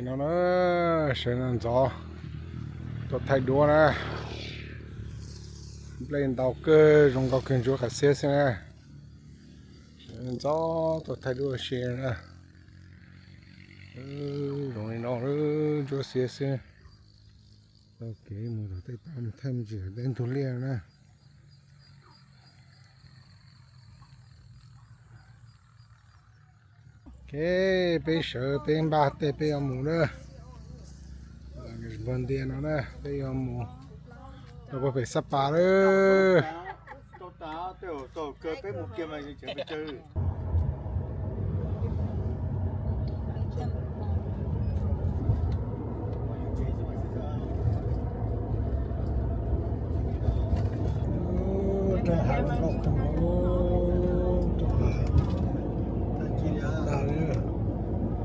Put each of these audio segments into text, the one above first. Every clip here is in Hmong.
No na, sawv no ntxov tuaj thaij duab na. Nplej ntau kawg, zoo nkauj kawg, ntsuab qas xiab xwb na. Sawv ntxov tuaj thaij duab ua si na. Zoo li no, ntsuab xiab xwb. Taug kev mus tom tej toj thaij me ntsis tom tej ntug liaj na. Ok, peb sawv peb npaj tej peb yuav mus na. Npog ntias no na, peb yuav mus rau puag pem Xab Pas lawm. Rau hauv loj kawg nkaus, rau hauv tag kis li dag li.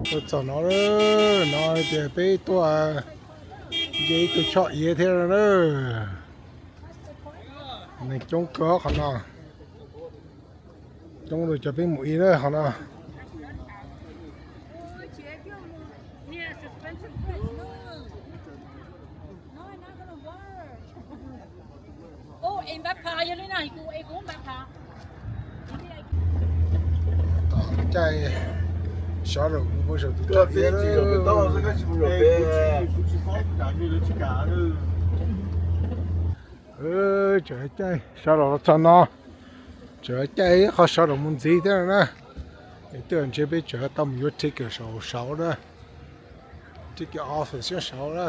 Tuaj txog no, no tias peb tuaj nce ib tug choj iav thiab na. Neeg coob kawg qhov no. Coob rau cov peb mus ib lawm qhov no. Tom caij sov rau mus puag saum tus toj iav. Tseem caij sov rau txog no, tseem caij ib qho sov rau mus ntxiv thiab na. Es twb ntshe peb tseem tau mus yuav ticket saum saud na, ticket office nyob saud na.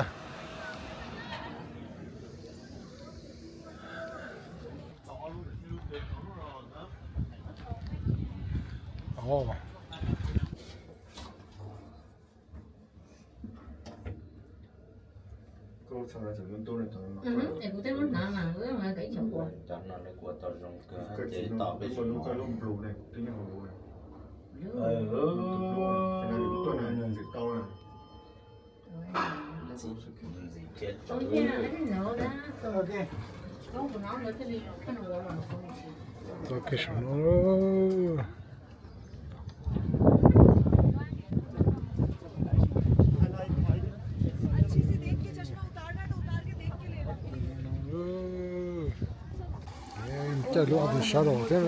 Txog kiag saum no. Caij lub auto sov rau thiab.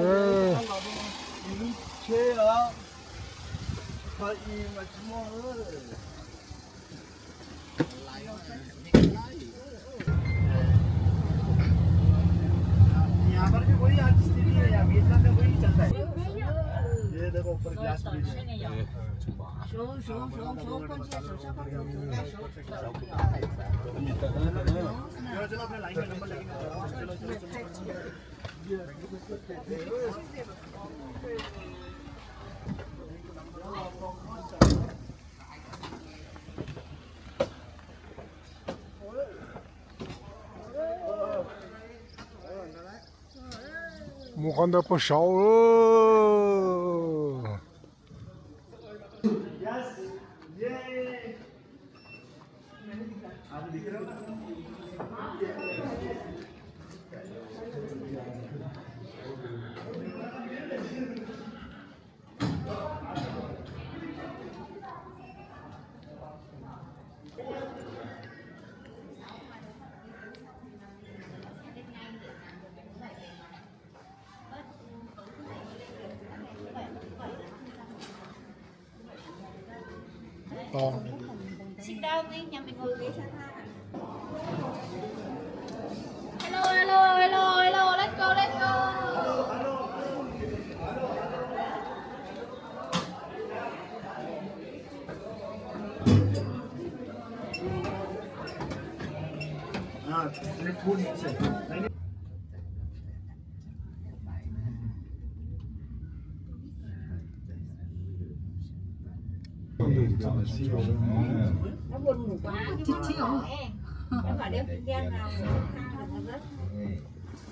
Mus qhov ntawd puag saud. Hello, hello, hello, hello, let's go, let's go.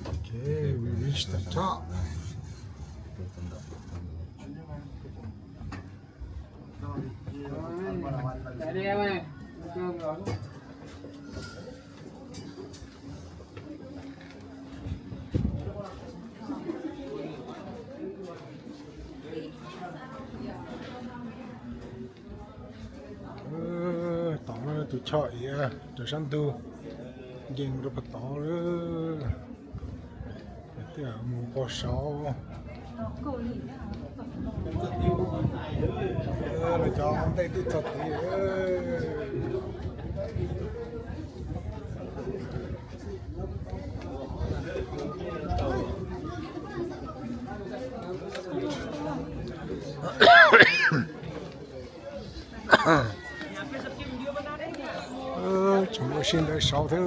Okay, we reached the top. Choj iav raws sab ntug, nce mus rau puag tod lawm. Mus pog saud. Los cov ntej twb txog tid. Tseem ua si ntawd saud thiab.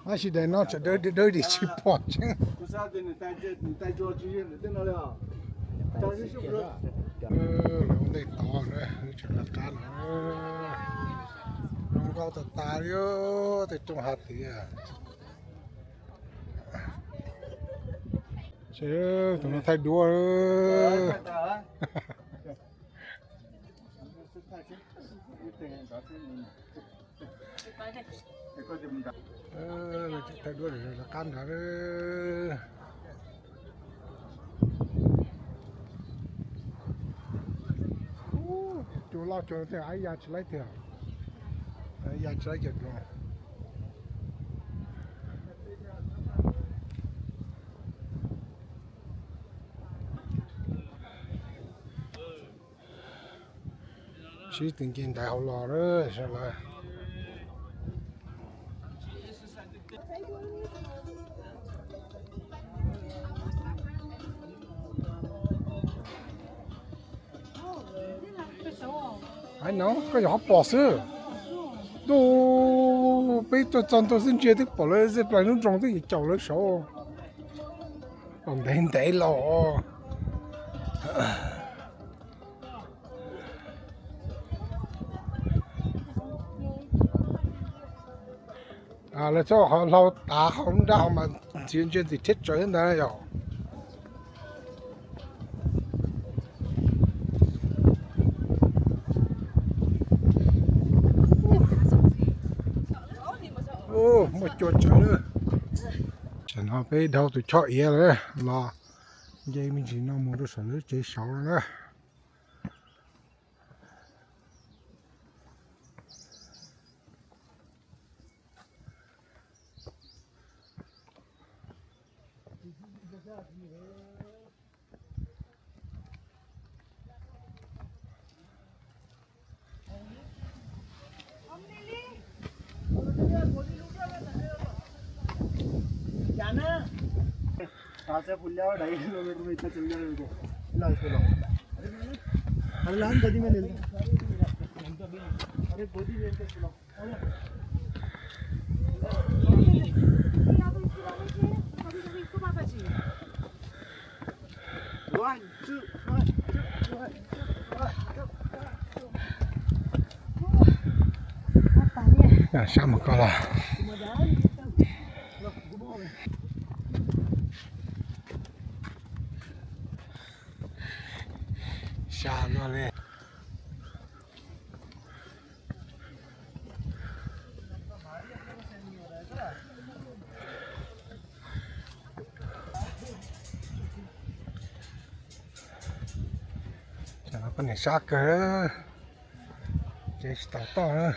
Tab sis daim no tsam dawb dawb dim tsis pom tseeb. Lawv ua ntej tod na, wb tseem lawv qab no. Zoo nkauj tas tas li, tej rooj hav tid. Tus no thaij duab. Thaij duab lawv qab nrad. Cua loj cua no tej av ya tsis laib tiag, ya tsis laib cov cua. Sib tw nce ntaiv hauv los lawm sawv daws. Haiv no koj yog qhov pom xwb. Ntuj, peb tuaj txog ntua xwb ntsia twb pom lawv zej plaws lub nroog twb caum lawv saud. Pom ntev ntev los. Lawv txhob hlau tav hauv nrab hauv mas ntxiv ntsia ntxim thiab tsawv ntawd yom. Muaj cua tsawv. Tam no peb dhau tus choj iav lawm los nce me ntsis no mus rau saum lub tsev saud no na. Sab mus koj los. Sab luaj li. Tam no poj niam sab kawg, ces tsis tau toj na.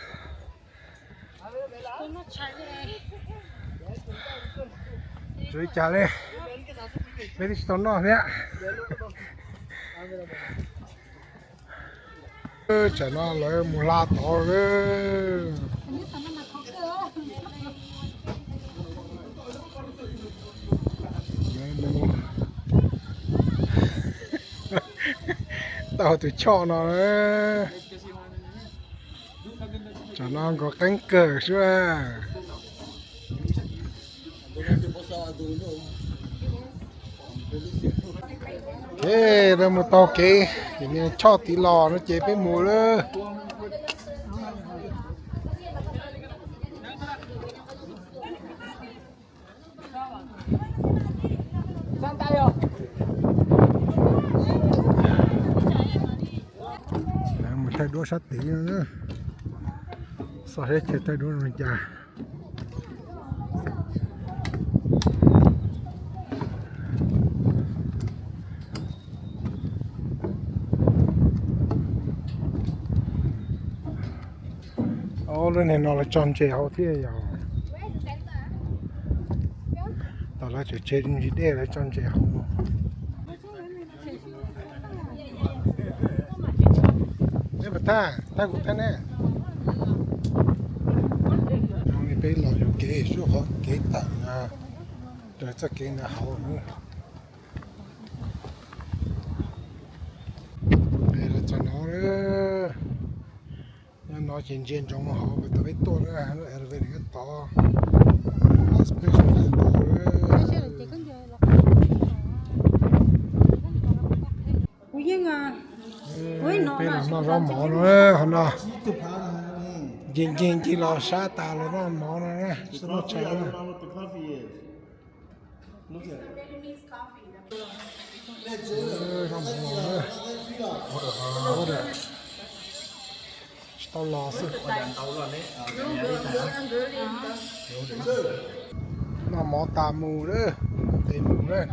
Tsis ua li cas li, peb twb tsis tau noj thiab. Tsam no lawv mus hla tod lawm. Tau tus choj no. Tam no nkawd qeeb kawg xwb. Ok, lawv mus tau kev, ces nws choj tiv los no ces peb mus lawm. Mus thaij duab sab tid no, xyov seb thaij duab zoo li cas. Lub niag no lawv tso ntses hauv thiab yog. Tam lawv tseem tseg ntsis dej lawv tso ntses hauv. Neb puas thaij, thaij kuv thaij neb. Peb los yuav kev suab qhov kev tawm raws txoj kev ntawd hauv. Los txog no, nyob no ces ntsia ntsoov hauv tau peb tuaj na, lub elevator nyob tod. Peb los noj zaub mov no, qhov no ncig ncig ncig los sab tas los noj mov no, tsis tau noj tshais na. Tsis tau los xwb. Noj mov tas mus lawm, nqis mus lawm.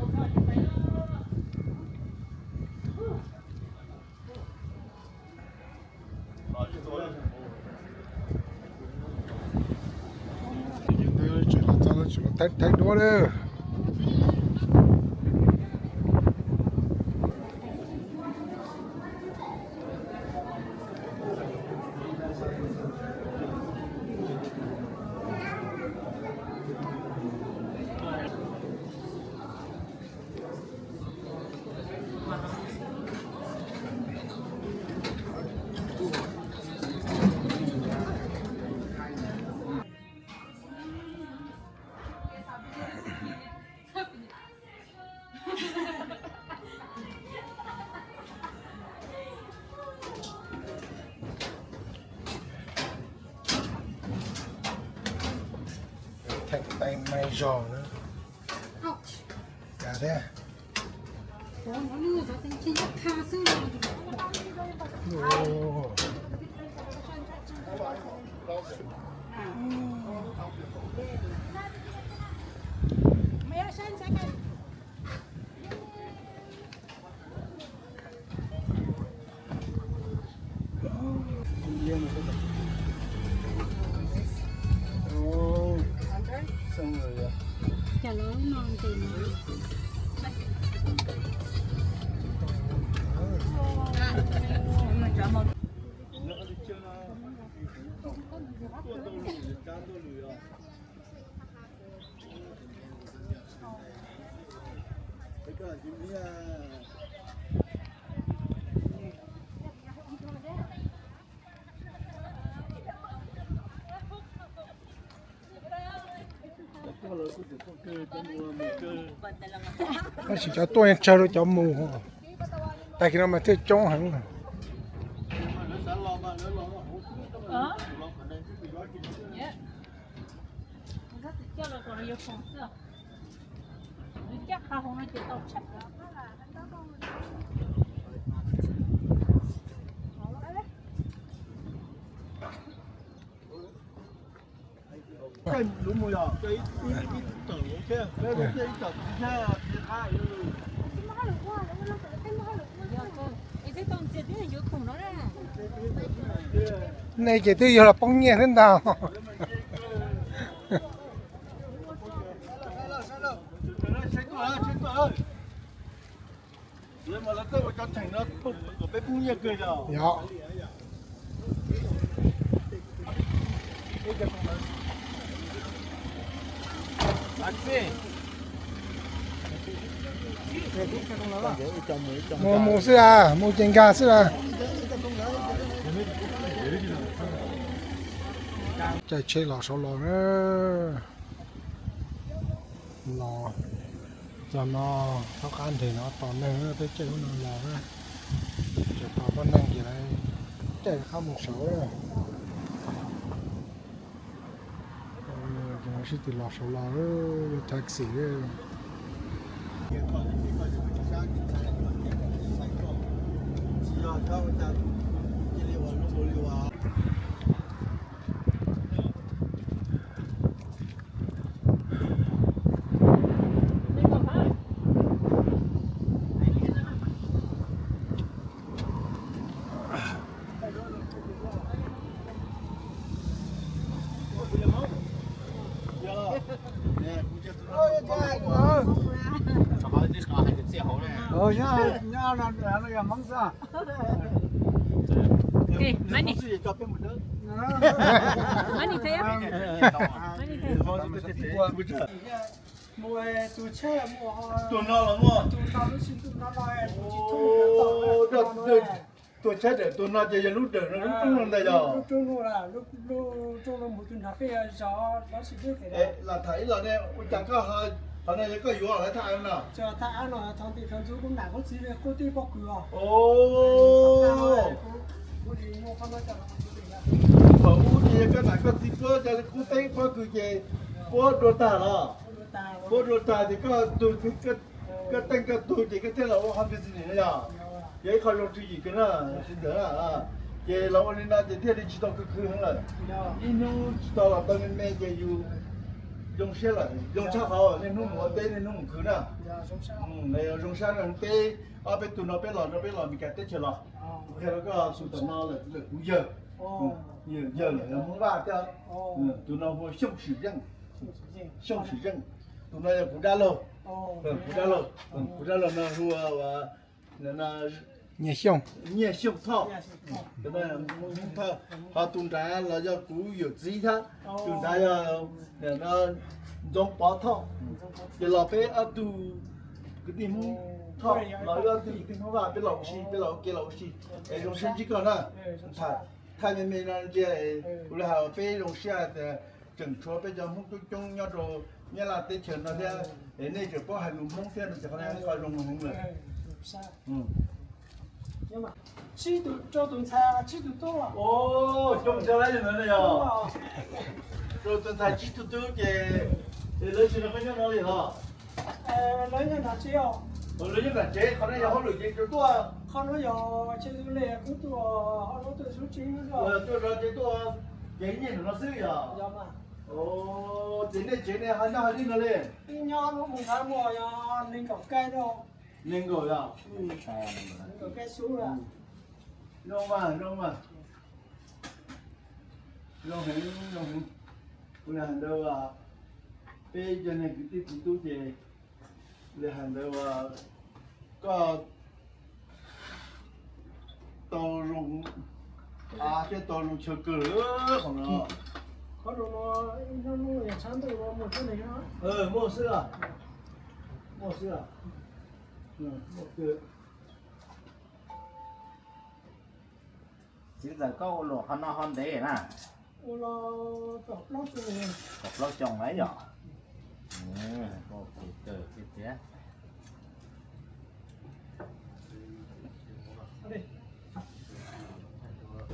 Tseem los txog no tseem los thaij duab lawm. Theem tais mais zog na. Cas thiab. Tab sis cov tuaj tsawg rau cov mus, tag kis no mas thiaj coob heev. Nej ces twb yog los poob nyiaj thiab ntag. Yog. Mus mus xwb a, mus ces nkag xwb a. Caij tsheb los saud los na. Los txog no, txhob qab nreg no tos neeg, peb caij lub no los na. Tseem tos poj neeg ces lawv caij qab mus saud. Sib tw los saud los, yuav taxi. Tus no los muaj. Tuaj tsheb dawm tus no ces yog lub dawm no lub roob no ntag yog. Lam tham ib los ne, ua cas koj, qhov no yog koj yuav lawv thaj av no? Thaum ub ces yog koj nam koj txiv puab cov kub teb pob kws ces puab dua tag los? Puab dua tag ces koj tug, koj teej koj tug ces koj thiaj los ua home business no yog? Yog ib qho zoo tswv yim kawg na, sib ntawd na. Ces los ua li no ces thiaj li tsis tau khwv khwv heev lawm. Ib hnub tsis tau los tau me me ces yus zoo siab lawm, zoo tshaj qhov niaj hnub mus ua teb niaj hnub mus khwv na. Zoo siab no peb, ob peb tug no peb los no peb los Meskas teb chaws los, kuv qhia rau koj tus tom no lawm, kuv yawg, yawg lawm yog Hmoob Vaj thiab. Tus no hu ua Xyooj Swm Zeej, Xyooj Swm Zeej. Tus no yog kuv dab laug, kuv dab laug, kuv dab laug no hu ua Nyiaj Xyooj Thoj. Ho tus nrad los yog kuv yawm txiv thiab, tus nrad yog Ntxoov Pov Thoj. Ces los peb ob tug kwv tij Hmoob Thoj, los wb ob tug kwv tij Hmoob Vaj, peb los ua si, peb los ua ke los ua si. Es zoo siab ntsib koj na. Thaij me me no ntsia, kuv li hais peb zoo siab tias tseem tshuav peb cov Hmoob coob coob nyob rau Nyab Laj teb chaws no thiab, es nej tseem paub hais lus Hmoob thiab no ces qhov no yog ib qho zoo heev lawm. Rau tus ntxhais tsib tug tub, rau tus ntxhais tsib tug tub ces, es lawv tsis nrog koj nyob no li los? Lawv nyob nram tsev, qhov no yog hauj lwm ces tuaj, qhov no yog tuaj zov ces tuaj, ces nyiaj nram no xwb yog? Ces nej tsev nej ho nyob hais li no li? Nyob lub mus nrad muaj yog nees nkaum kais, nees nkaum yog, nees nkaum kais xwb. Zoo mas, zoo mas. Zoo heev, zoo heev. Kuv li hais ntawd, peb cov niag kwv tij txiv tub ces li hais ntawd, koj tau zoo, thiab tau zoo chaw kawg lawm qhov no. Qhov no, muaj xwb, muaj xwb. Txiv ntxawm, koj ua luam qhov no ho ntev na? Kaum plaub xyoo na yom.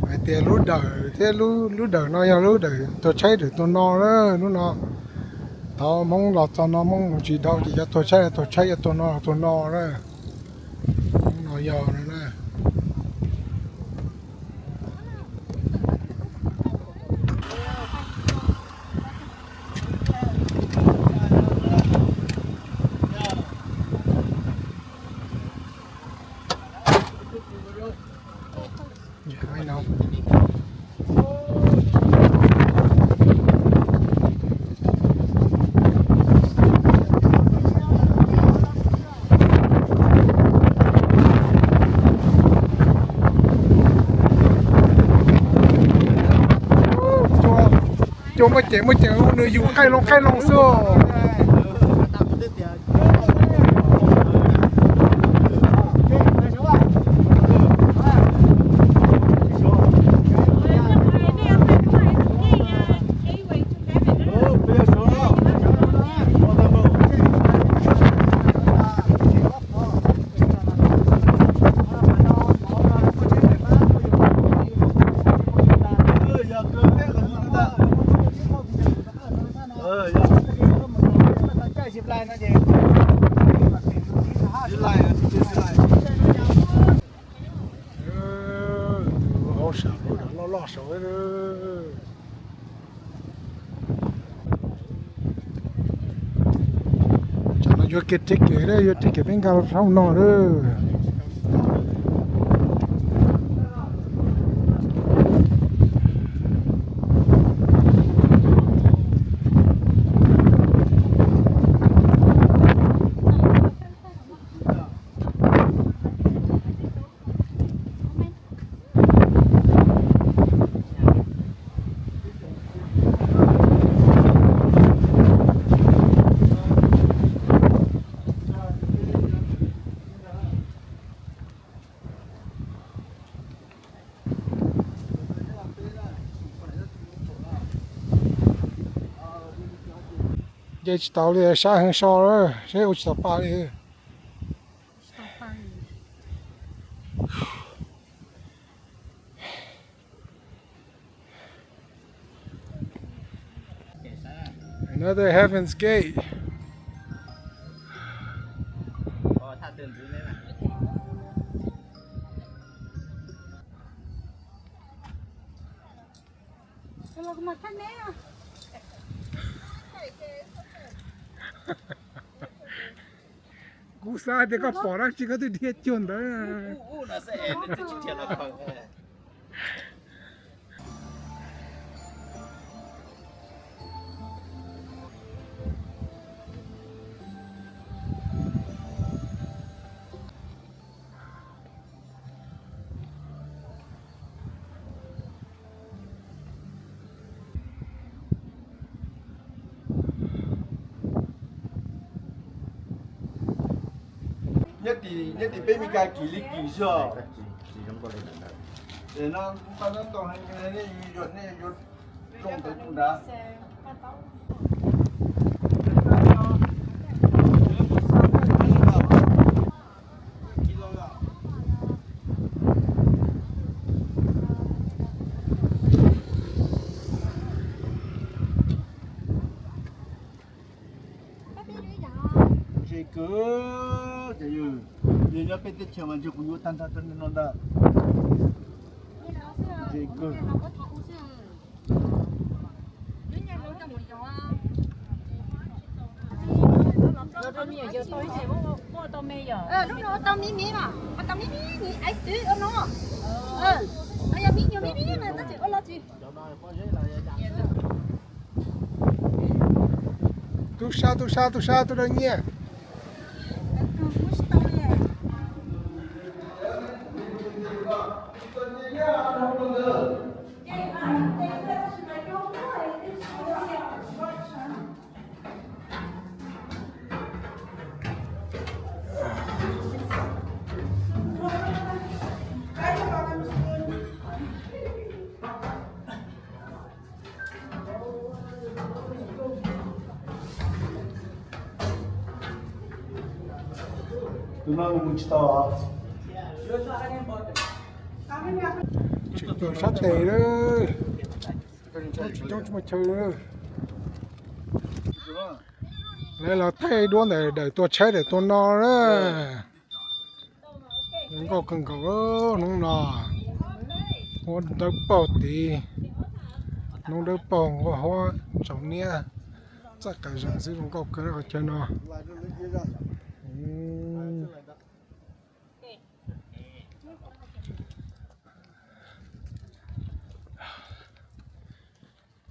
Hais tias lub dawm thiab, lub dawm no yog lub dawm tuag tshaib dawm tuag no na. Lub no thaum Hmoob los txog no Hmoob mus tsis dhau ces cov tuag tshaib tuag tshaib cov tuag no tuag no na. Lub no yog na. Cua muaj ceem muaj ceem, nws yus qaij loo qaij loo xwb. Tus hauv sam loj loj saud. Tsam no yuav kiag tsev kev lawm, yuav tsev kev peb nkag rau saum no lawm. Nce tsis tau li, sab heev so, seb ua tsis tau pa li. Another Heaven's Gate. Kuv xav tias koj pom dab tsi koj twb dhia cuag ntawd. Nyob tim peb Meskas kim li kim zog. Es no kuv pab no tau heev, nej yuav, nej yuav zoo ntawd tus nrad. Ze kawg, ces yog nyob peb teb chaws mas ntshe kuv yuav tag nrho rau nej no ntag. Ze kawg. Lub no tau me me mas, tau me me ni aiv twv ua no. Yog me nyuam me me mas tab sis ua los tsis. Tub sab, tub sab, tub sab, tub dawb nyiaj. Tus no nws mus tsis tau. Tseem tuaj sab tes lawm. Tsis coob tsis muaj chaw lawm. Lawv los thaij duab ntawm daim tua tsheb daim tua no na. Zoo nkauj kawg nkaus hnub no. Huab dawb paug tid, hnub dawb paug nqua huab tsaus niab, txoj qas zees xwb zoo nkauj kawg qhov chaw no.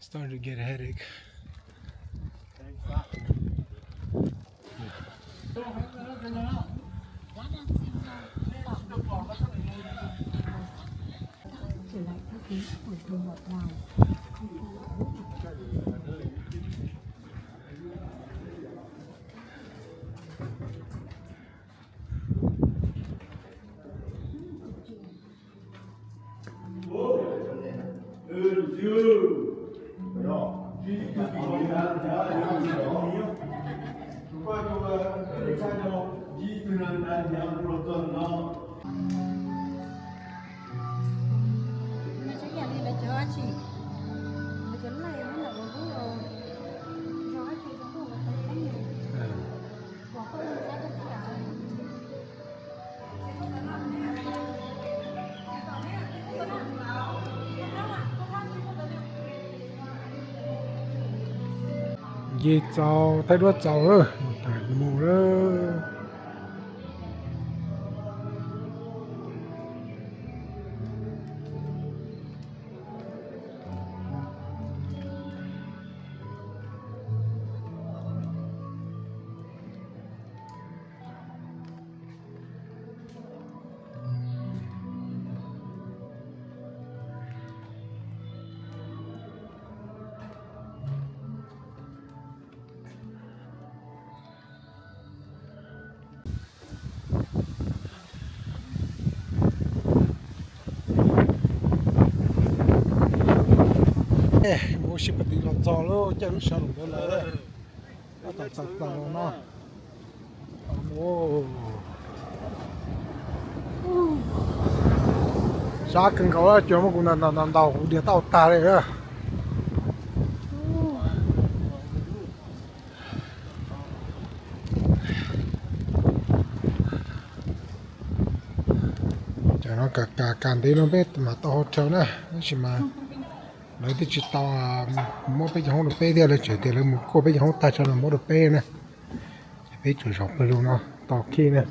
Starting to get a headache. Yig txaus, thaij duab txaus lawm, mus lawm. Mus ua si pas tis los txog lub caij lub sawv los ntawd lawm. Tab tom txog txog los no. Sab kawg nkaus, cua muab kuv ntaus ntaus kuv diav tau tag li. Cov no kam kam ntev no peb mam tau hau rau na, tab sis mas lawv twb tsis tau muab peb cov hoob rau peb thiab, lawv tseem tias lawv mus kuaj peb cov hoob tag tso los muab rau peb na. Ces peb tseem zaum pawg lug no tos khij na.